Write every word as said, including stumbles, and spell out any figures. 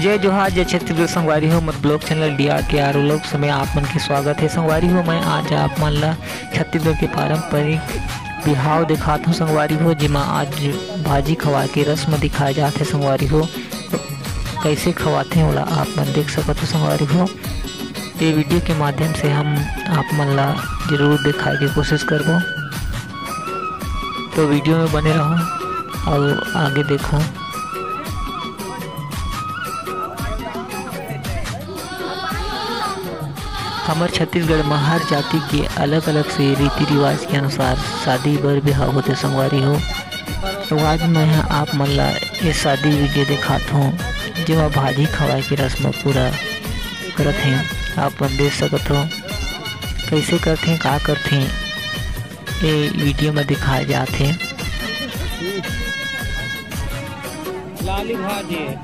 जय जोहार, जय छत्तीसगढ़ संगवारी हो, मोर vlog channel D R K R vlogs में आप मन के स्वागत हे संगवारी हो। मैं आज आप मन ला छत्तीसगढ़ के पारंपरिक बिहाव दिखात हूँ संगवारी हो, जेमा आज भाजी खवाए के रस्म दिखाए जात हे संगवारी हो। कैसे खवाथे ओला आप मन देख सकत हो संगवारी हो। ये video के माध्यम से हम आप मन ला जरूर दिखाए के कोशिश करबो, तो video में बने रहो और आगे देखो। हमर छत्तीसगढ़ म हर जाति के अलग-अलग से रीति-रिवाज के अनुसार शादी बर बिहाव होथे संगवारी हो। तो आज मैं ह आप मन ला ये शादी video दिखात हूँ, जेमा भाजी खवाए के रस्म पूरा करत हे। आप मन देख सकत हो, कैसे करथे, का करथे, ये video में दिखाए जात हे। लाली भाजी।